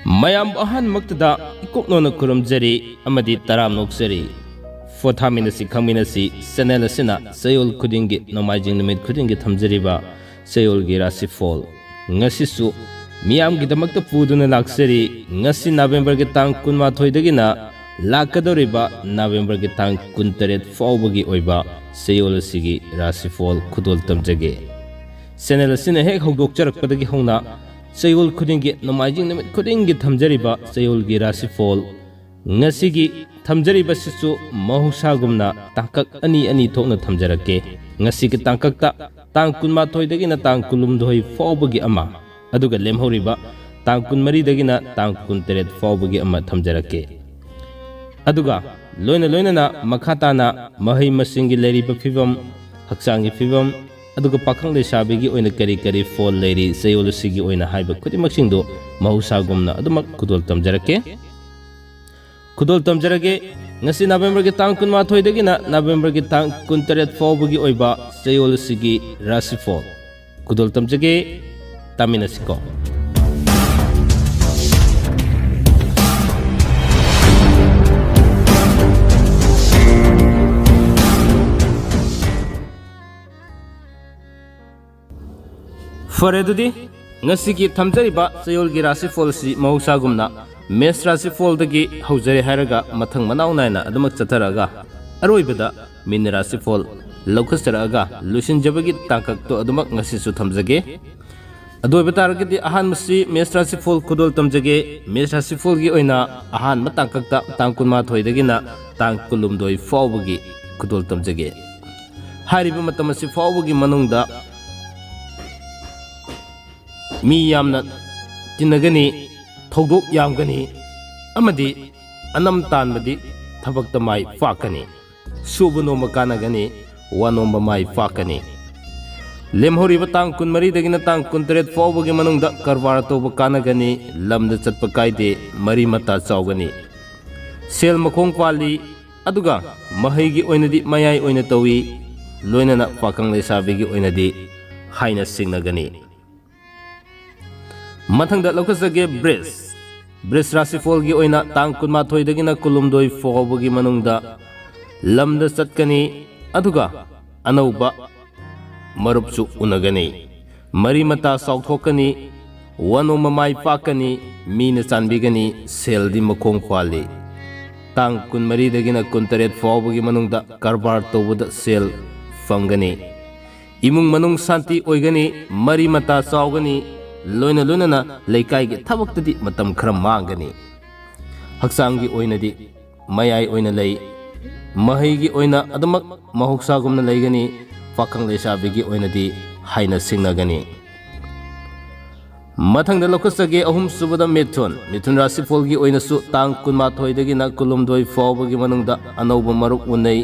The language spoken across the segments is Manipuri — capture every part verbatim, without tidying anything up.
ꯃꯌꯥꯝ ꯑꯍꯥꯟꯕꯃꯛꯇꯗ ꯏꯀꯣꯛꯅꯣꯅ ꯈꯨꯔꯨꯝꯖꯔꯤ ꯑꯃꯗꯤ ꯇꯔꯥꯝꯅ ꯑꯣꯛꯆꯔꯤ꯫ ꯄꯣꯊꯥꯃꯤꯟꯅꯁꯤ ꯈꯪꯃꯤꯟꯅꯁꯤ ꯆꯦꯅꯦꯜ ꯑꯁꯤꯅ ꯆꯌꯣꯜ ꯈꯨꯗꯤꯡꯒꯤ ꯅꯣꯡꯃꯥꯏꯖꯤꯡ ꯅꯨꯃꯤꯠ ꯈꯨꯗꯤꯡꯒꯤ ꯊꯝꯖꯔꯤꯕ ꯆꯌꯣꯜꯒꯤ ꯔꯥꯁꯤꯐꯣꯜ꯫ ꯉꯁꯤꯁꯨ ꯃꯤꯌꯥꯝꯒꯤꯗꯃꯛꯇ ꯄꯨꯗꯨꯅ ꯂꯥꯛꯆꯔꯤ꯫ ꯉꯁꯤ ꯅꯕꯦꯝꯕꯔꯒꯤ ꯇꯥꯡ ꯀꯨꯟꯃꯥꯊꯣꯏꯗꯒꯤꯅ ꯂꯥꯛꯀꯗꯧꯔꯤꯕ ꯅꯕꯦꯝꯕꯔꯒꯤ ꯇꯥꯡ ꯀꯨꯟꯇꯔꯦꯠ ꯐꯥꯎꯕꯒꯤ ꯑꯣꯏꯕ ꯆꯌꯣꯜ ꯑꯁꯤꯒꯤ ꯔꯥꯁꯤꯐꯣꯜ ꯈꯨꯗꯣꯜ ꯇꯝꯖꯒꯦ꯫ ꯆꯦꯅꯦꯜ ꯑꯁꯤꯅ ꯍꯦꯛ ꯍꯧꯗꯣꯛꯆꯔꯛꯄꯗꯒꯤ ꯍꯧꯅ ꯆꯌꯣꯜ ꯈꯨꯗꯤꯡꯒꯤ ꯅꯣꯡꯃꯥꯏꯖꯤꯡ ꯅꯨꯃꯤꯠ ꯈꯨꯗꯤꯡꯒꯤ ꯊꯝꯖꯔꯤꯕ ꯆꯌꯣꯜꯒꯤ ꯔꯥꯁꯤꯐꯣꯜ꯫ ꯉꯁꯤꯒꯤ ꯊꯝꯖꯔꯤꯕꯁꯤꯁꯨ ꯃꯍꯧꯁꯥꯒꯨꯝꯅ ꯇꯥꯡꯀꯛ ꯑꯅꯤ ꯑꯅꯤ ꯊꯣꯛꯅ ꯊꯝꯖꯔꯛꯀꯦ꯫ ꯉꯁꯤꯒꯤ ꯇꯥꯡꯀꯛꯇ ꯇꯥꯡ ꯀꯨꯟꯃꯥꯊꯣꯏꯗꯒꯤꯅ ꯇꯥꯡ ꯀꯨꯟꯍꯨꯝꯗꯣꯏ ꯐꯥꯎꯕꯒꯤ ꯑꯃ, ꯑꯗꯨꯒ ꯂꯦꯝꯍꯧꯔꯤꯕ ꯇꯥꯡ ꯀꯨꯟꯃꯔꯤꯗꯒꯤꯅ ꯇꯥꯡ ꯀꯨꯟꯇꯔꯦꯠ ꯐꯥꯎꯕꯒꯤ ꯑꯃ ꯊꯝꯖꯔꯛꯀꯦ꯫ ꯑꯗꯨꯒ ꯂꯣꯏꯅ ꯂꯣꯏꯅꯅ ꯃꯈꯥ ꯇꯥꯅ ꯃꯍꯩ ꯃꯁꯤꯡꯒꯤ ꯂꯩꯔꯤꯕ ꯐꯤꯕꯝ, ꯍꯛꯆꯥꯡꯒꯤ ꯐꯤꯕꯝ, ꯑꯗꯨꯒ ꯄꯥꯈꯪ ꯂꯩꯁꯥꯕꯤꯒꯤ ꯑꯣꯏꯅ ꯀꯔꯤ ꯀꯔꯤ ꯐꯣꯜ ꯂꯩꯔꯤ, ꯆꯌꯣꯜ ꯑꯁꯤꯒꯤ ꯑꯣꯏꯅ ꯍꯥꯏꯕ ꯈꯨꯗꯤꯡꯃꯛꯁꯤꯡꯗꯨ ꯃꯍꯧꯁꯥꯒꯨꯝꯅ ꯑꯗꯨꯃꯛ ꯈꯨꯗꯣꯜ ꯇꯝꯖꯔꯛꯀꯦ꯫ ꯈꯨꯗꯣꯜ ꯇꯝꯖꯔꯒꯦ꯫ ꯉꯁꯤ ꯅꯕꯦꯝꯕꯔꯒꯤ ꯇꯥꯡ ꯀꯨꯟꯃꯥꯊꯣꯏꯗꯒꯤꯅ ꯅꯕꯦꯝꯕꯔꯒꯤ ꯇꯥꯡ ꯀꯨꯟꯇꯔꯦꯠ ꯐꯥꯎꯕꯒꯤ ꯑꯣꯏꯕ ꯆꯌꯣꯜ ꯑꯁꯤꯒꯤ ꯔꯥꯁꯤꯐꯣꯜ꯫ ꯈꯨꯗꯣꯜ ꯇꯝꯖꯒꯦ꯫ ꯇꯥꯃꯤꯟꯅꯁꯤꯀꯣ꯫ ꯐꯔꯦ, ꯑꯗꯨꯗꯤ ꯉꯁꯤꯒꯤ ꯊꯝꯖꯔꯤꯕ ꯆꯌꯣꯜꯒꯤ ꯔꯥꯁꯤꯐꯣꯜ ꯑꯁꯤ ꯃꯍꯧꯁꯥꯒꯨꯝꯅ ꯃꯦꯁ ꯔꯥꯁꯤꯐꯣꯜꯗꯒꯤ ꯍꯧꯖꯔꯦ ꯍꯥꯏꯔꯒ ꯃꯊꯪ ꯃꯅꯥꯎ ꯅꯥꯏꯅ ꯑꯗꯨꯃꯛ ꯆꯠꯊꯔꯛꯑꯒ ꯑꯔꯣꯏꯕꯗ ꯃꯤꯟ ꯔꯥꯁꯤꯐꯣꯜ ꯂꯧꯈꯠꯆꯔꯛꯑꯒ ꯂꯣꯏꯁꯤꯟꯖꯕꯒꯤ ꯇꯥꯡꯀꯛꯇꯣ ꯑꯗꯨꯃꯛ ꯉꯁꯤꯁꯨ ꯊꯝꯖꯒꯦ꯫ ꯑꯗꯨ ꯑꯣꯏꯕ ꯇꯥꯔꯒꯗꯤ ꯑꯍꯥꯟꯕꯁꯤ ꯃꯦꯁ ꯔꯥꯁꯤꯐꯣꯜ ꯈꯨꯗꯣꯜ ꯇꯝꯖꯒꯦ꯫ ꯃꯦꯁ ꯔꯥꯁꯤꯐꯣꯜꯒꯤ ꯑꯣꯏꯅ ꯑꯍꯥꯟꯕ ꯇꯥꯡꯀꯛꯇ ꯇꯥꯡ ꯀꯨꯟꯃꯥꯊꯣꯏꯗꯒꯤꯅ ꯇꯥꯡ ꯀꯨꯟꯍꯨꯝꯗꯣꯏ ꯐꯥꯎꯕꯒꯤ ꯈꯨꯗꯣꯜ ꯇꯝꯖꯒꯦ꯫ ꯍꯥꯏꯔꯤꯕ ꯃꯇꯝ ꯑꯁꯤ ꯐꯥꯎꯕꯒꯤ ꯃꯅꯨꯡꯗ ꯃꯤ ꯌꯥꯝꯅ ꯇꯤꯟꯅꯒꯅꯤ, ꯊꯧꯗꯣꯛ ꯌꯥꯝꯒꯅꯤ ꯑꯃꯗꯤ ꯑꯅꯝ ꯇꯥꯟꯕꯗꯤ ꯊꯕꯛꯇ ꯃꯥꯏ ꯄꯥꯛꯀꯅꯤ꯫ ꯁꯨꯕ ꯅꯣꯝꯕ ꯀꯥꯟꯅꯒꯅꯤ, ꯋꯥ ꯅꯣꯝꯕ ꯃꯥꯏ ꯄꯥꯛꯀꯅꯤ꯫ ꯂꯦꯝꯍꯧꯔꯤꯕ ꯇꯥꯡ ꯀꯨꯟꯃꯔꯤꯗꯒꯤꯅ ꯇꯥꯡ ꯀꯨꯟꯇꯔꯦꯠ ꯐꯥꯎꯕꯒꯤ ꯃꯅꯨꯡꯗ ꯀꯔꯕꯥꯔ ꯇꯧꯕ ꯀꯥꯟꯅꯒꯅꯤ, ꯂꯝꯗ ꯆꯠꯄ ꯀꯥꯏꯗꯦ, ꯃꯔꯤ ꯃꯇꯥ ꯆꯥꯎꯒꯅꯤ꯫ ꯁꯦꯜ ꯃꯈꯣꯡ ꯄꯥꯜꯂꯤ, ꯑꯗꯨꯒ ꯃꯍꯩꯒꯤ ꯑꯣꯏꯅꯗꯤ ꯃꯌꯥꯏ ꯑꯣꯏꯅ ꯇꯧꯏ, ꯂꯣꯏꯅꯅ ꯄꯥꯈꯪ ꯂꯩꯁꯥꯕꯤꯒꯤ ꯑꯣꯏꯅꯗꯤ ꯍꯥꯏꯅ ꯁꯤꯡꯅꯒꯅꯤ꯫ ꯃꯊꯪꯗ ꯂꯧꯈꯠꯆꯒꯦ ꯕ꯭ꯔꯤꯖ꯫ ꯕ꯭ꯔꯤꯖ ꯔꯥꯁꯤꯐꯣꯜꯒꯤ ꯑꯣꯏꯅ ꯇꯥꯡ ꯀꯨꯟꯃꯥꯊꯣꯏꯗꯒꯤꯅ ꯀꯨꯟꯍꯨꯝꯗꯣꯏ ꯐꯥꯎꯕꯒꯤ ꯃꯅꯨꯡꯗ ꯂꯝꯗ ꯆꯠꯀꯅꯤ, ꯑꯗꯨꯒ ꯑꯅꯧꯕ ꯃꯔꯨꯞꯁꯨ ꯎꯅꯒꯅꯤ꯫ ꯃꯔꯤ ꯃꯇꯥ ꯆꯥꯎꯊꯣꯛꯀꯅꯤ, ꯋꯥꯅꯣꯝꯕ ꯃꯥꯏ ꯄꯥꯛꯀꯅꯤ, ꯃꯤꯅ ꯆꯥꯟꯕꯤꯒꯅꯤ, ꯁꯦꯜꯗꯤ ꯃꯈꯣꯡ ꯄꯥꯜꯂꯤ꯫ ꯇꯥꯡ ꯀꯨꯟꯃꯔꯤꯗꯒꯤꯅ ꯀꯨꯟꯇꯔꯦꯠ ꯐꯥꯎꯕꯒꯤ ꯃꯅꯨꯡꯗ ꯀꯔꯕꯥꯔ ꯇꯧꯕꯗ ꯁꯦꯜ ꯐꯪꯒꯅꯤ꯫ ꯏꯃꯨꯡ ꯃꯅꯨꯡ ꯁꯥꯟꯇꯤ ꯑꯣꯏꯒꯅꯤ, ꯃꯔꯤ ꯃꯇꯥ ꯆꯥꯎꯒꯅꯤ, ꯂꯣꯏꯅ ꯂꯣꯏꯅꯅ ꯂꯩꯀꯥꯏꯒꯤ ꯊꯕꯛꯇꯗꯤ ꯃꯇꯝ ꯈꯔ ꯃꯥꯡꯒꯅꯤ꯫ ꯍꯛꯆꯥꯡꯒꯤ ꯑꯣꯏꯅꯗꯤ ꯃꯌꯥꯏ ꯑꯣꯏꯅ ꯂꯩ꯫ ꯃꯍꯩꯒꯤ ꯑꯣꯏꯅ ꯑꯗꯨꯃꯛ ꯃꯍꯧꯁꯥꯒꯨꯝꯅ ꯂꯩꯒꯅꯤ꯫ ꯄꯥꯈꯪ ꯂꯩꯁꯥꯕꯤꯒꯤ ꯑꯣꯏꯅꯗꯤ ꯍꯥꯏꯅ ꯁꯤꯡꯅꯒꯅꯤ꯫ ꯃꯊꯪꯗ ꯂꯧꯈꯠꯆꯒꯦ ꯑꯍꯨꯝꯁꯨꯕꯗ ꯃꯤꯊꯨꯟ꯫ ꯃꯤꯊꯨꯟ ꯔꯥꯁꯤꯐꯣꯜꯒꯤ ꯑꯣꯏꯅꯁꯨ ꯇꯥꯡ ꯀꯨꯟꯃꯥꯊꯣꯏꯗꯒꯤꯅ ꯀꯨꯟꯍꯨꯝꯗꯣꯏ ꯐꯥꯎꯕꯒꯤ ꯃꯅꯨꯡꯗ ꯑꯅꯧꯕ ꯃꯔꯨꯞ ꯎꯅꯩ꯫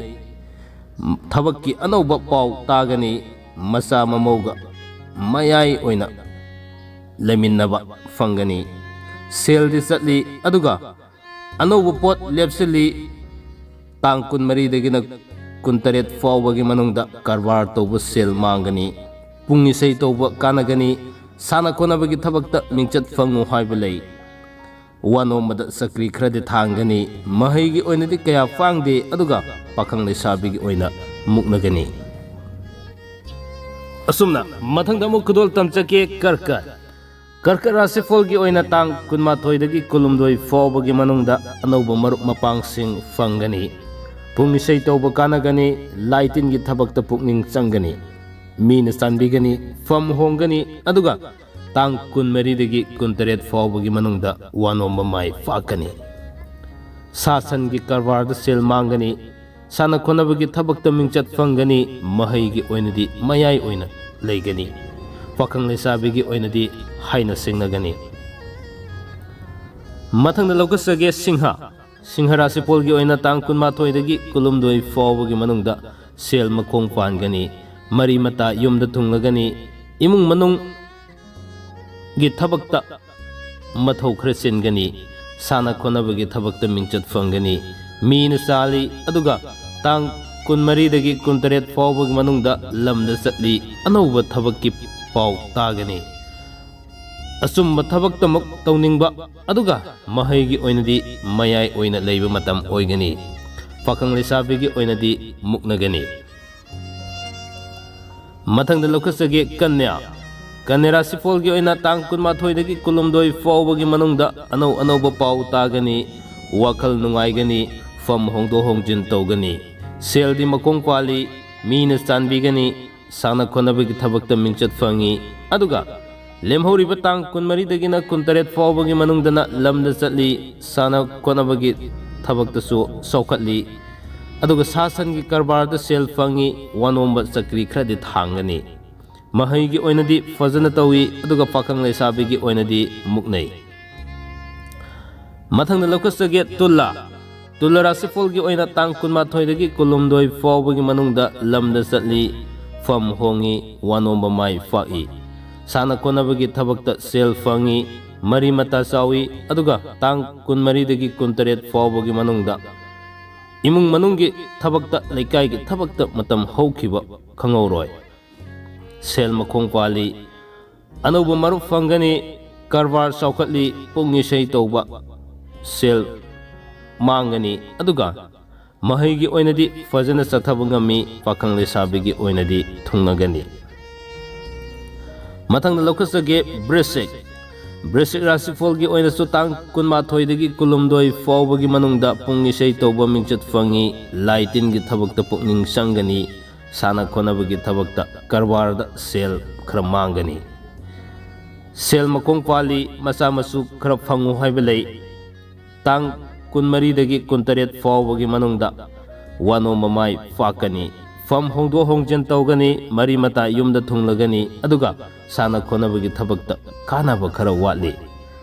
ꯊꯕꯛꯀꯤ ꯑꯅꯧꯕ ꯄꯥꯎ ꯇꯥꯒꯅꯤ꯫ ꯃꯆꯥ ꯃꯃꯧꯒ ꯃꯌꯥꯏ ꯑꯣꯏꯅ ꯂꯩꯃꯤꯟꯅꯕ ꯐꯪꯒꯅꯤ꯫ ꯁꯦꯜꯗꯤ ꯆꯠꯂꯤ, ꯑꯗꯨꯒ ꯑꯅꯧꯕ ꯄꯣꯠ ꯂꯦꯞꯁꯤꯜꯂꯤ꯫ ꯇꯥꯡ ꯀꯨꯟꯃꯔꯤꯗꯒꯤꯅ ꯀꯨꯟꯇꯔꯦꯠ ꯐꯥꯎꯕꯒꯤ ꯃꯅꯨꯡꯗ ꯀꯔꯕꯥꯔ ꯇꯧꯕ ꯁꯦꯜ ꯃꯥꯡꯒꯅꯤ꯫ ꯄꯨꯡ ꯏꯁꯩ ꯇꯧꯕ ꯀꯥꯟꯅꯒꯅꯤ꯫ ꯁꯥꯟꯅ ꯈꯣꯠꯅꯕꯒꯤ ꯊꯕꯛꯇ ꯃꯤꯡꯆꯠ ꯐꯪꯉꯨ ꯍꯥꯏꯕ ꯂꯩ꯫ ꯋꯥ ꯅꯣꯝꯕꯗ ꯆꯀ꯭ꯔꯤ ꯈꯔꯗꯤ ꯊꯥꯡꯒꯅꯤ꯫ ꯃꯍꯩꯒꯤ ꯑꯣꯏꯅꯗꯤ ꯀꯌꯥ ꯐꯥꯡꯗꯦ, ꯑꯗꯨꯒ ꯄꯥꯈꯪ ꯂꯩꯁꯥꯕꯤꯒꯤ ꯑꯣꯏꯅ ꯃꯨꯛꯅꯒꯅꯤ꯫ ꯑꯁꯨꯝꯅ ꯃꯊꯪꯗ ꯑꯃꯨꯛ ꯈꯨꯗꯣꯜ ꯇꯝꯖꯒꯦ ꯀꯔꯀꯠ꯫ ꯀꯔꯀꯠ ꯔꯥꯁꯤꯐꯣꯜꯒꯤ ꯑꯣꯏꯅ ꯇꯥꯡ ꯀꯨꯟꯃꯥꯊꯣꯏꯗꯒꯤ ꯀꯨꯟꯍꯨꯝꯗꯣꯏ ꯐꯥꯎꯕꯒꯤ ꯃꯅꯨꯡꯗ ꯑꯅꯧꯕ ꯃꯔꯨꯞ ꯃꯄꯥꯡꯁꯤꯡ ꯐꯪꯒꯅꯤ꯫ ꯄꯨꯡ ꯏꯁꯩ ꯇꯧꯕ ꯀꯥꯟꯅꯒꯅꯤ, ꯂꯥꯏ ꯇꯤꯟꯒꯤ ꯊꯕꯛꯇ ꯄꯨꯛꯅꯤꯡ ꯆꯪꯒꯅꯤ꯫ ꯃꯤꯅ ꯆꯥꯟꯕꯤꯒꯅꯤ, ꯐꯝ ꯍꯣꯡꯒꯅꯤ, ꯑꯗꯨꯒ ꯇꯥꯡ ꯀꯨꯟꯃꯔꯤꯗꯒꯤ ꯀꯨꯟꯇꯔꯦꯠ ꯐꯥꯎꯕꯒꯤ ꯃꯅꯨꯡꯗ ꯋꯥꯅꯣꯝꯕ ꯃꯥꯏ ꯄꯥꯛꯀꯅꯤ꯫ ꯁꯥ ꯁꯟꯒꯤ ꯀꯔꯕꯥꯔꯗ ꯁꯦꯜ ꯃꯥꯡꯒꯅꯤ꯫ ꯁꯥꯟꯅ ꯈꯣꯠꯅꯕꯒꯤ ꯊꯕꯛꯇ ꯃꯤꯡꯆꯠ ꯐꯪꯒꯅꯤ꯫ ꯃꯍꯩꯒꯤ ꯑꯣꯏꯅꯗꯤ ꯃꯌꯥꯏ ꯑꯣꯏꯅ ꯂꯩꯒꯅꯤ꯫ ꯄꯥꯈꯪ ꯂꯩꯁꯥꯕꯤꯒꯤ ꯑꯣꯏꯅꯗꯤ ꯍꯥꯏꯅ ꯁꯤꯡꯅꯒꯅꯤ꯫ ꯃꯊꯪꯗ ꯂꯧꯈꯠꯆꯒꯦ ꯁꯤꯡꯍ꯫ ꯁꯤꯡꯍ ꯔꯥꯁꯤꯐꯣꯜꯒꯤ ꯑꯣꯏꯅ ꯇꯥꯡ ꯀꯨꯟꯃꯥꯊꯣꯏꯗꯒꯤ ꯀꯨꯟꯍꯨꯝꯗꯣꯏ ꯐꯥꯎꯕꯒꯤ ꯃꯅꯨꯡꯗ ꯁꯦꯜ ꯃꯈꯣꯡ ꯄꯥꯟꯒꯅꯤ꯫ ꯃꯔꯤ ꯃꯇꯥ ꯌꯨꯝꯗ ꯊꯨꯡꯂꯒꯅꯤ꯫ ꯏꯃꯨꯡ ꯃꯅꯨꯡꯒꯤ ꯊꯕꯛꯇ ꯃꯊꯧ ꯈꯔ ꯆꯤꯟꯒꯅꯤ꯫ ꯁꯥꯟꯅ ꯈꯣꯠꯅꯕꯒꯤ ꯊꯕꯛꯇ ꯃꯤꯡꯆꯠ ꯐꯪꯒꯅꯤ꯫ ꯃꯤꯅ ꯆꯥꯜꯂꯤ, ꯑꯗꯨꯒ ꯇꯥꯡ ꯀꯨꯟꯃꯔꯤꯗꯒꯤ ꯀꯨꯟꯇꯔꯦꯠ ꯐꯥꯎꯕꯒꯤ ꯃꯅꯨꯡꯗ ꯂꯝꯗ ꯆꯠꯂꯤ꯫ ꯑꯅꯧꯕ ꯊꯕꯛꯀꯤ ꯄꯥꯎ ꯇꯥꯒꯅꯤ꯫ ꯑꯆꯨꯝꯕ ꯊꯕꯛꯇꯃꯛ ꯇꯧꯅꯤꯡꯕ, ꯑꯗꯨꯒ ꯃꯍꯩꯒꯤ ꯑꯣꯏꯅꯗꯤ ꯃꯌꯥꯏ ꯑꯣꯏꯅ ꯂꯩꯕ ꯃꯇꯝ ꯑꯣꯏꯒꯅꯤ꯫ ꯄꯥꯈꯪ ꯂꯩꯁꯥꯕꯤꯒꯤ ꯑꯣꯏꯅꯗꯤ ꯃꯨꯛꯅꯒꯅꯤ꯫ ꯃꯊꯪꯗ ꯂꯧꯈꯠꯆꯒꯦ ꯀꯟꯌꯥ꯫ ꯀꯟꯌꯥ ꯔꯥꯁꯤꯐꯣꯜꯒꯤ ꯑꯣꯏꯅ ꯇꯥꯡ ꯀꯨꯟꯃꯥꯊꯣꯏꯗꯒꯤ ꯀꯨꯟꯍꯨꯝꯗꯣꯏ ꯐꯥꯎꯕꯒꯤ ꯃꯅꯨꯡꯗ ꯑꯅꯧ ꯑꯅꯧꯕ ꯄꯥꯎ ꯇꯥꯒꯅꯤ, ꯋꯥꯈꯜ ꯅꯨꯡꯉꯥꯏꯒꯅꯤ, ꯐꯝ ꯍꯣꯡꯗꯣꯛ ꯍꯣꯡꯖꯤꯟ ꯇꯧꯒꯅꯤ, ꯁꯦꯜꯗꯤ ꯃꯈꯣꯡ ꯄꯥꯜꯂꯤ, ꯃꯤꯅ ꯆꯥꯟꯕꯤꯒꯅꯤ, ꯁꯥꯟꯅ ꯈꯣꯠꯅꯕꯒꯤ ꯊꯕꯛꯇ ꯃꯤꯡꯆꯠ ꯐꯪꯉꯤ꯫ ꯑꯗꯨꯒ ꯂꯦꯝꯍꯧꯔꯤꯕ ꯇꯥꯡ ꯀꯨꯟꯃꯔꯤꯗꯒꯤꯅ ꯀꯨꯟꯇꯔꯦꯠ ꯐꯥꯎꯕꯒꯤ ꯃꯅꯨꯡꯗꯅ ꯂꯝꯗ ꯆꯠꯂꯤ, ꯁꯥꯟꯅ ꯈꯣꯠꯅꯕꯒꯤ ꯊꯕꯛꯇꯁꯨ ꯆꯥꯎꯈꯠꯂꯤ꯫ ꯑꯗꯨꯒ ꯁꯥ ꯁꯟꯒꯤ ꯀꯔꯕꯥꯔꯗ ꯁꯦꯜ ꯐꯪꯉꯤ, ꯋꯥꯅꯣꯝꯕ ꯆꯀ꯭ꯔꯤ ꯈꯔꯗꯤ ꯊꯥꯡꯒꯅꯤ꯫ ꯃꯍꯩꯒꯤ ꯑꯣꯏꯅꯗꯤ ꯐꯖꯅ ꯇꯧꯏ, ꯑꯗꯨꯒ ꯄꯥꯈꯪ ꯂꯩꯁꯥꯕꯤꯒꯤ ꯑꯣꯏꯅꯗꯤ ꯃꯨꯛꯅꯩ꯫ ꯃꯊꯪꯗ ꯂꯧꯈꯠꯆꯒꯦ ꯇꯨꯂꯥ꯫ ꯇꯨꯂꯥ ꯔꯥꯁꯤꯐꯣꯜꯒꯤ ꯑꯣꯏꯅ ꯇꯥꯡ ꯀꯨꯟꯃꯥꯊꯣꯏꯗꯒꯤ ꯀꯨꯟꯍꯨꯝꯗꯣꯏ ꯐꯥꯎꯕꯒꯤ ꯃꯅꯨꯡꯗ ꯂꯝꯗ ꯆꯠꯂꯤ, ꯐꯝ ꯍꯣꯡꯉꯤ, ꯋꯥꯅꯣꯝꯕ ꯃꯥꯏ ꯄꯥꯛꯏ꯫ ꯁꯥꯟꯅ ꯈꯣꯠꯅꯕꯒꯤ ꯊꯕꯛꯇ ꯁꯦꯜ ꯐꯪꯉꯤ, ꯃꯔꯤ ꯃꯇꯥ ꯆꯥꯎꯏ, ꯑꯗꯨꯒ ꯇꯥꯡ ꯀꯨꯟꯃꯔꯤꯗꯒꯤ ꯀꯨꯟꯇꯔꯦꯠ ꯐꯥꯎꯕꯒꯤ ꯃꯅꯨꯡꯗ ꯏꯃꯨꯡ ꯃꯅꯨꯡꯒꯤ ꯊꯕꯛꯇ, ꯂꯩꯀꯥꯏꯒꯤ ꯊꯕꯛꯇ ꯃꯇꯝ ꯍꯧꯈꯤꯕ ꯈꯪꯍꯧꯔꯣꯏ꯫ ꯁꯦꯜ ꯃꯈꯣꯡ ꯄꯥꯜꯂꯤ, ꯑꯅꯧꯕ ꯃꯔꯨꯞ ꯐꯪꯒꯅꯤ, ꯀꯔꯕꯥꯔ ꯆꯥꯎꯈꯠꯂꯤ, ꯄꯨꯡ ꯏꯁꯩ ꯇꯧꯕ, ꯁꯦꯜ ꯃꯥꯡꯒꯅꯤ, ꯑꯗꯨꯒ ꯃꯍꯩꯒꯤ ꯑꯣꯏꯅꯗꯤ ꯐꯖꯅ ꯆꯠꯊꯕ ꯉꯝꯃꯤ, ꯄꯥꯈꯪ ꯂꯩꯁꯥꯕꯤꯒꯤ ꯑꯣꯏꯅꯗꯤ ꯊꯨꯡꯅꯒꯅꯤ꯫ ꯃꯊꯪꯗ ꯂꯧꯈꯠꯆꯒꯦ ꯕ꯭ꯔꯤꯁꯤꯛ꯫ ꯕ꯭ꯔꯤꯁꯤꯛ ꯔꯥꯁꯤꯐꯣꯜꯒꯤ ꯑꯣꯏꯅꯁꯨ ꯇꯥꯡ ꯀꯨꯟꯃꯥꯊꯣꯏꯗꯒꯤ ꯀꯨꯟꯍꯨꯝꯗꯣꯏ ꯐꯥꯎꯕꯒꯤ ꯃꯅꯨꯡꯗ ꯄꯨꯡ ꯏꯁꯩ ꯇꯧꯕ ꯃꯤꯡꯆꯠ ꯐꯪꯉꯤ, ꯂꯥꯏ ꯇꯤꯟꯒꯤ ꯊꯕꯛꯇ ꯄꯨꯛꯅꯤꯡ ꯆꯪꯒꯅꯤ, ꯁꯥꯟꯅ ꯈꯣꯠꯅꯕꯒꯤ ꯊꯕꯛꯇ, ꯀꯔꯕꯥꯔꯗ ꯁꯦꯜ ꯈꯔ ꯃꯥꯡꯒꯅꯤ꯫ ꯁꯦꯜ ꯃꯈꯣꯡ ꯄꯥꯜꯂꯤ, ꯃꯆꯥ ꯃꯁꯨ ꯈꯔ ꯐꯪꯉꯨ ꯍꯥꯏꯕ ꯂꯩ꯫ ꯇꯥꯡ ꯀꯨꯟꯃꯔꯤꯗꯒꯤ ꯀꯨꯟꯇꯔꯦꯠ ꯐꯥꯎꯕꯒꯤ ꯃꯅꯨꯡꯗ ꯋꯥꯅꯣꯝꯕ ꯃꯥꯏ ꯄꯥꯛꯀꯅꯤ꯫ ꯐꯝ ꯍꯣꯡꯗꯣꯛ ꯍꯣꯡꯖꯤꯟ ꯇꯧꯒꯅꯤ, ꯃꯔꯤ ꯃꯇꯥ ꯌꯨꯝꯗ ꯊꯨꯡꯂꯒꯅꯤ, ꯑꯗꯨꯒ ꯁꯥꯟꯅ ꯈꯣꯠꯅꯕꯒꯤ ꯊꯕꯛꯇ ꯀꯥꯟꯅꯕ ꯈꯔ ꯋꯥꯠꯂꯤ꯫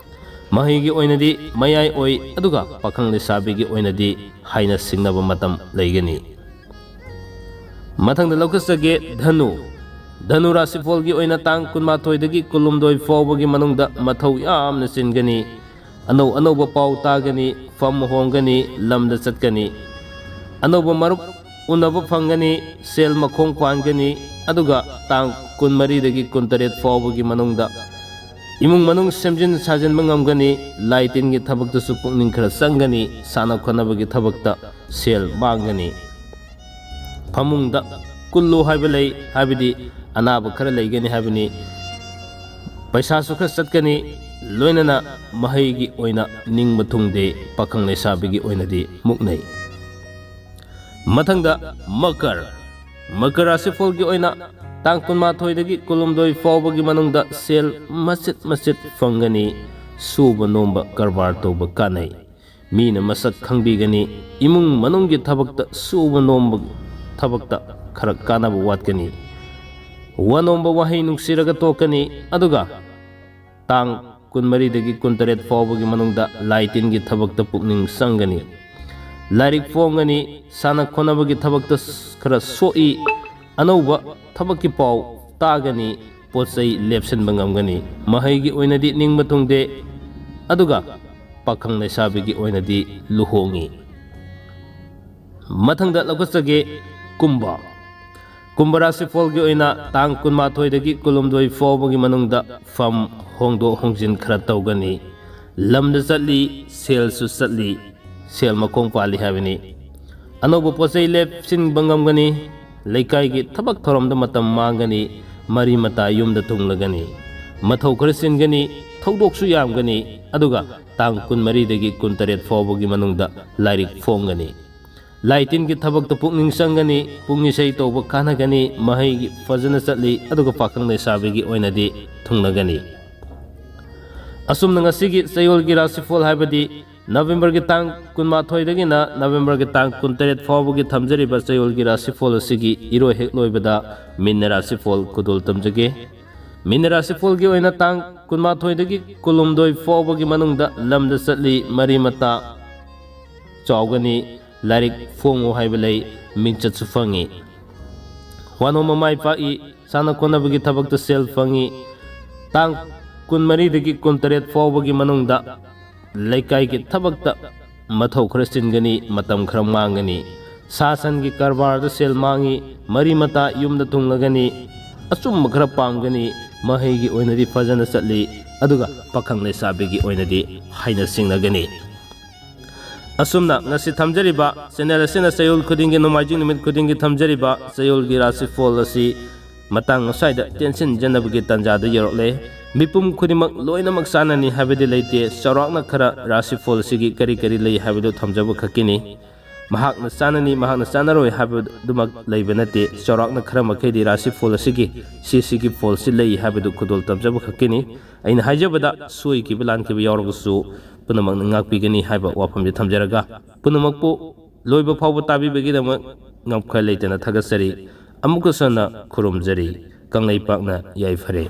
ꯃꯍꯩꯒꯤ ꯑꯣꯏꯅꯗꯤ ꯃꯌꯥꯏ ꯑꯣꯏ, ꯑꯗꯨꯒ ꯄꯥꯈꯪ ꯂꯩꯁꯥꯕꯤꯒꯤ ꯑꯣꯏꯅꯗꯤ ꯍꯥꯏꯅ ꯁꯤꯡꯅꯕ ꯃꯇꯝ ꯂꯩꯒꯅꯤ꯫ ꯃꯊꯪꯗ ꯂꯧꯈꯠꯆꯒꯦ ꯙꯅꯨ꯫ ꯙꯅꯨ ꯔꯥꯁꯤꯐꯣꯜꯒꯤ ꯑꯣꯏꯅ ꯇꯥꯡ ꯀꯨꯟꯃꯥꯊꯣꯏꯗꯒꯤ ꯀꯨꯟꯍꯨꯝꯗꯣꯏ ꯐꯥꯎꯕꯒꯤ ꯃꯅꯨꯡꯗ ꯃꯊꯧ ꯌꯥꯝꯅ ꯆꯤꯟꯒꯅꯤ꯫ ꯑꯅꯧ ꯑꯅꯧꯕ ꯄꯥꯎ ꯇꯥꯒꯅꯤ, ꯐꯝ ꯍꯣꯡꯒꯅꯤ, ꯂꯝꯗ ꯆꯠꯀꯅꯤ꯫ ꯑꯅꯧꯕ ꯃꯔꯨꯞ ꯎꯅꯕ ꯐꯪꯒꯅꯤ, ꯁꯦꯜ ꯃꯈꯣꯡ ꯄꯥꯟꯒꯅꯤ, ꯑꯗꯨꯒ ꯇꯥꯡ ꯀꯨꯟꯃꯔꯤꯗꯒꯤ ꯀꯨꯟꯇꯔꯦꯠ ꯐꯥꯎꯕꯒꯤ ꯃꯅꯨꯡꯗ ꯏꯃꯨꯡ ꯃꯅꯨꯡ ꯁꯦꯝꯖꯤꯟ ꯁꯥꯖꯤꯟꯕ ꯉꯝꯒꯅꯤ꯫ ꯂꯥꯏ ꯇꯤꯟꯒꯤ ꯊꯕꯛꯇꯁꯨ ꯄꯨꯛꯅꯤꯡ ꯈꯔ ꯆꯪꯒꯅꯤ꯫ ꯁꯥꯟꯅ ꯈꯣꯠꯅꯕꯒꯤ ꯊꯕꯛꯇ ꯁꯦꯜ ꯃꯥꯡꯒꯅꯤ꯫ ꯐꯃꯨꯡꯗ ꯀꯨꯜꯂꯨ ꯍꯥꯏꯕ ꯂꯩ, ꯍꯥꯏꯕꯗꯤ ꯑꯅꯥꯕ ꯈꯔ ꯂꯩꯒꯅꯤ ꯍꯥꯏꯕꯅꯤ꯫ ꯄꯩꯁꯥꯁꯨ ꯈꯔ ꯆꯠꯀꯅꯤ꯫ ꯂꯣꯏꯅꯅ ꯃꯍꯩꯒꯤ ꯑꯣꯏꯅ ꯅꯤꯡꯕ ꯊꯨꯡꯗꯦ꯫ ꯄꯥꯈꯪ ꯂꯩꯁꯥꯕꯤꯒꯤ ꯑꯣꯏꯅꯗꯤ ꯃꯨꯛꯅꯩ꯫ ꯃꯊꯪꯗ ꯃꯀꯔ꯫ ꯃꯀꯔ ꯔꯥꯁꯤꯐꯣꯜꯒꯤ ꯑꯣꯏꯅ ꯇꯥꯡ ꯀꯨꯟꯃꯥꯊꯣꯏꯗꯒꯤ ꯀꯨꯟꯍꯨꯝꯗꯣꯏ ꯐꯥꯎꯕꯒꯤ ꯃꯅꯨꯡꯗ ꯁꯦꯜ ꯃꯆꯤꯠ ꯃꯆꯤꯠ ꯐꯪꯒꯅꯤ꯫ ꯁꯨꯕ ꯅꯣꯝꯕ ꯀꯔꯕꯥꯔ ꯇꯧꯕ ꯀꯥꯟꯅꯩ꯫ ꯃꯤꯅ ꯃꯁꯛ ꯈꯪꯕꯤꯒꯅꯤ꯫ ꯏꯃꯨꯡ ꯃꯅꯨꯡꯒꯤ ꯊꯕꯛꯇ, ꯁꯨꯕ ꯅꯣꯝꯕ ꯊꯕꯛꯇ ꯈꯔ ꯀꯥꯟꯅꯕ ꯋꯥꯠꯀꯅꯤ꯫ ꯋꯥ ꯅꯣꯝꯕ ꯋꯥꯍꯩ ꯅꯨꯡꯁꯤꯔꯒ ꯇꯣꯛꯀꯅꯤ꯫ ꯑꯗꯨꯒ ꯇꯥꯡ ꯀꯨꯟꯃꯔꯤꯗꯒꯤ ꯀꯨꯟꯇꯔꯦꯠ ꯐꯥꯎꯕꯒꯤ ꯃꯅꯨꯡꯗ ꯂꯥꯏ ꯇꯤꯟꯒꯤ ꯊꯕꯛꯇ ꯄꯨꯛꯅꯤꯡ ꯆꯪꯒꯅꯤ꯫ ꯂꯥꯏꯔꯤꯛ ꯐꯣꯡꯒꯅꯤ꯫ ꯁꯥꯟꯅ ꯈꯣꯠꯅꯕꯒꯤ ꯊꯕꯛꯇ ꯈꯔ ꯁꯣꯛꯏ꯫ ꯑꯅꯧꯕ ꯊꯕꯛꯀꯤ ꯄꯥꯎ ꯇꯥꯒꯅꯤ꯫ ꯄꯣꯠ ꯆꯩ ꯂꯦꯞꯁꯤꯟꯕ ꯉꯝꯒꯅꯤ꯫ ꯃꯍꯩꯒꯤ ꯑꯣꯏꯅꯗꯤ ꯅꯤꯡꯕ ꯊꯨꯡꯗꯦ꯫ ꯑꯗꯨꯒ ꯄꯥꯈꯪ ꯂꯩꯁꯥꯕꯤꯒꯤ ꯑꯣꯏꯅꯗꯤ ꯂꯨꯍꯣꯡꯉꯤ꯫ ꯃꯊꯪꯗ ꯂꯧꯈꯠꯆꯒꯦ ꯀꯨꯝꯚ꯫ ꯀꯨꯝꯚ ꯔꯥꯁꯤꯐꯣꯜꯒꯤ ꯑꯣꯏꯅ ꯇꯥꯡ ꯀꯨꯟꯃꯥꯊꯣꯏꯗꯒꯤ ꯀꯨꯟꯍꯨꯝꯗꯣꯏ ꯐꯥꯎꯕꯒꯤ ꯃꯅꯨꯡꯗ ꯐꯝ ꯍꯣꯡꯗꯣꯛ ꯍꯣꯡꯖꯤꯟ ꯈꯔ ꯇꯧꯒꯅꯤ꯫ ꯂꯝꯗ ꯆꯠꯂꯤ, ꯁꯦꯜꯁꯨ ꯆꯠꯂꯤ, ꯁꯦꯜ ꯃꯈꯣꯡ ꯄꯥꯜꯂꯤ ꯍꯥꯏꯕꯅꯤ꯫ ꯑꯅꯧꯕ ꯄꯣꯠ ꯆꯩ ꯂꯦꯞꯁꯤꯟꯕ ꯉꯝꯒꯅꯤ꯫ ꯂꯩꯀꯥꯏꯒꯤ ꯊꯕꯛ ꯊꯧꯔꯝꯗ ꯃꯇꯝ ꯃꯥꯡꯒꯅꯤ꯫ ꯃꯔꯤ ꯃꯇꯥ ꯌꯨꯝꯗ ꯊꯨꯡꯂꯒꯅꯤ꯫ ꯃꯊꯧ ꯈꯔ ꯆꯤꯟꯒꯅꯤ꯫ ꯊꯧꯗꯣꯛꯁꯨ ꯌꯥꯝꯒꯅꯤ꯫ ꯑꯗꯨꯒ ꯇꯥꯡ ꯀꯨꯟꯃꯔꯤꯗꯒꯤ ꯀꯨꯟꯇꯔꯦꯠ ꯐꯥꯎꯕꯒꯤ ꯃꯅꯨꯡꯗ ꯂꯥꯏꯔꯤꯛ ꯐꯣꯡꯒꯅꯤ꯫ ꯂꯥꯏ ꯇꯤꯟꯒꯤ ꯊꯕꯛꯇ ꯄꯨꯛꯅꯤꯡ ꯆꯪꯒꯅꯤ꯫ ꯄꯨꯡ ꯏꯁꯩ ꯇꯧꯕ ꯀꯥꯟꯅꯒꯅꯤ꯫ ꯃꯍꯩꯒꯤ ꯐꯖꯅ ꯆꯠꯂꯤ꯫ ꯑꯗꯨꯒ ꯄꯥꯈꯪ ꯂꯩꯁꯥꯕꯤꯒꯤ ꯑꯣꯏꯅꯗꯤ ꯊꯨꯡꯂꯒꯅꯤ꯫ ꯑꯁꯨꯝꯅ ꯉꯁꯤꯒꯤ ꯆꯌꯣꯜꯒꯤ ꯔꯥꯁꯤꯐꯣꯜ, ꯍꯥꯏꯕꯗꯤ ꯅꯕꯦꯝꯕꯔꯒꯤ ꯇꯥꯡ ꯀꯨꯟꯃꯥꯊꯣꯏꯗꯒꯤꯅ ꯅꯕꯦꯝꯕꯔꯒꯤ ꯇꯥꯡ ꯀꯨꯟꯇꯔꯦꯠ ꯐꯥꯎꯕꯒꯤ ꯊꯝꯖꯔꯤꯕ ꯆꯌꯣꯜꯒꯤ ꯔꯥꯁꯤꯐꯣꯜ ꯑꯁꯤꯒꯤ ꯏꯔꯣꯏ ꯍꯦꯛ ꯂꯣꯏꯕꯗ ꯃꯤꯟꯅ ꯔꯥꯁꯤꯐꯣꯜ ꯈꯨꯗꯣꯜ ꯇꯝꯖꯒꯦ꯫ ꯃꯤꯟꯅ ꯔꯥꯁꯤꯐꯣꯜꯒꯤ ꯑꯣꯏꯅ ꯇꯥꯡ ꯀꯨꯟꯃꯥꯊꯣꯏꯗꯒꯤ ꯀꯨꯟꯍꯨꯝꯗꯣꯏ ꯐꯥꯎꯕꯒꯤ ꯃꯅꯨꯡꯗ ꯂꯝꯗ ꯆꯠꯂꯤ꯫ ꯃꯔꯤ ꯃꯇꯥ ꯆꯥꯎꯒꯅꯤ꯫ ꯂꯥꯏꯔꯤꯛ ꯐꯣꯡꯉꯨ ꯍꯥꯏꯕ ꯂꯩ꯫ ꯃꯤꯡꯆꯠꯁꯨ ꯐꯪꯉꯤ꯫ ꯋꯥꯅꯣꯝꯕ ꯃꯥꯏ ꯄꯥꯛꯏ꯫ ꯁꯥꯟꯅ ꯈꯣꯠꯅꯕꯒꯤ ꯊꯕꯛꯇ ꯁꯦꯜ ꯐꯪꯉꯤ꯫ ꯇꯥꯡ ꯀꯨꯟꯃꯔꯤꯗꯒꯤ ꯀꯨꯟꯇꯔꯦꯠ ꯐꯥꯎꯕꯒꯤ ꯃꯅꯨꯡꯗ ꯂꯩꯀꯥꯏꯒꯤ ꯊꯕꯛꯇ ꯃꯊꯧ ꯈꯔ ꯆꯤꯟꯒꯅꯤ꯫ ꯃꯇꯝ ꯈꯔ ꯃꯥꯡꯒꯅꯤ꯫ ꯁꯥ ꯁꯟꯒꯤ ꯀꯔꯕꯥꯔꯗ ꯁꯦꯜ ꯃꯥꯡꯉꯤ꯫ ꯃꯔꯤ ꯃꯇꯥ ꯌꯨꯝꯗ ꯊꯨꯡꯂꯒꯅꯤ꯫ ꯑꯆꯨꯝꯕ ꯈꯔ ꯄꯥꯝꯒꯅꯤ꯫ ꯃꯍꯩꯒꯤ ꯑꯣꯏꯅꯗꯤ ꯐꯖꯅ ꯆꯠꯂꯤ, ꯑꯗꯨꯒ ꯄꯥꯈꯪ ꯂꯩꯁꯥꯕꯤꯒꯤ ꯑꯣꯏꯅꯗꯤ ꯍꯥꯏꯅ ꯁꯤꯡꯅꯒꯅꯤ꯫ ꯑꯁꯨꯝꯅ ꯉꯁꯤ ꯊꯝꯖꯔꯤꯕ ꯆꯦꯅꯦꯜ ꯑꯁꯤꯅ ꯆꯌꯣꯜ ꯈꯨꯗꯤꯡꯒꯤ, ꯅꯣꯡꯃꯥꯏꯖꯤꯡ ꯅꯨꯃꯤꯠ ꯈꯨꯗꯤꯡꯒꯤ ꯊꯝꯖꯔꯤꯕ ꯆꯌꯣꯜꯒꯤ ꯔꯥꯁꯤꯐꯣꯜ ꯑꯁꯤ ꯃꯇꯥꯡ ꯑꯁ꯭ꯋꯥꯏꯗ ꯇꯦꯟꯁꯤꯟꯖꯅꯕꯒꯤ ꯇꯥꯟꯖꯥꯗ ꯌꯧꯔꯛꯂꯦ꯫ ꯃꯤꯄꯨꯝ ꯈꯨꯗꯤꯡꯃꯛ ꯂꯣꯏꯅꯃꯛ ꯆꯥꯟꯅꯅꯤ ꯍꯥꯏꯕꯗꯤ ꯂꯩꯇꯦ꯫ ꯆꯥꯎꯔꯥꯛꯅ ꯈꯔ ꯔꯥꯁꯤꯐꯣꯜ ꯑꯁꯤꯒꯤ ꯀꯔꯤ ꯀꯔꯤ ꯂꯩ ꯍꯥꯏꯕꯗꯨ ꯊꯝꯖꯕ ꯈꯛꯀꯤꯅꯤ꯫ ꯃꯍꯥꯛꯅ ꯆꯥꯟꯅꯅꯤ, ꯃꯍꯥꯛꯅ ꯆꯥꯟꯅꯔꯣꯏ ꯍꯥꯏꯕꯗꯨꯃꯛ ꯂꯩꯕ ꯅꯠꯇꯦ꯫ ꯆꯥꯎꯔꯥꯛꯅ ꯈꯔ ꯃꯈꯩꯗꯤ ꯔꯥꯁꯤꯐꯣꯜ ꯑꯁꯤꯒꯤ ꯁꯤ ꯁꯤꯒꯤ ꯐꯣꯜꯁꯤ ꯂꯩ ꯍꯥꯏꯕꯗꯨ ꯈꯨꯗꯣꯜ ꯇꯝꯖꯕ ꯈꯛꯀꯤꯅꯤ꯫ ꯑꯩꯅ ꯍꯥꯏꯖꯕꯗ ꯁꯣꯏꯈꯤꯕ ꯂꯥꯟꯈꯤꯕ ꯌꯥꯎꯔꯒꯁꯨ ꯄꯨꯝꯅꯃꯛꯅ ꯉꯥꯛꯄꯤꯒꯅꯤ ꯍꯥꯏꯕ ꯋꯥꯐꯝꯁꯤ ꯊꯝꯖꯔꯒ, ꯄꯨꯝꯅꯃꯛꯄꯨ ꯂꯣꯏꯕ ꯐꯥꯎꯕ ꯇꯥꯕꯤꯕꯒꯤꯗꯃꯛ ꯉꯝꯈꯩ ꯂꯩꯇꯅ ꯊꯥꯒꯠꯆꯔꯤ꯫ ꯑꯃꯨꯛꯀꯁꯨ ꯍꯟꯅ ꯈꯨꯔꯨꯝꯖꯔꯤ꯫ ꯀꯪꯂꯩꯄꯥꯛꯅ ꯌꯥꯏꯐꯔꯦ꯫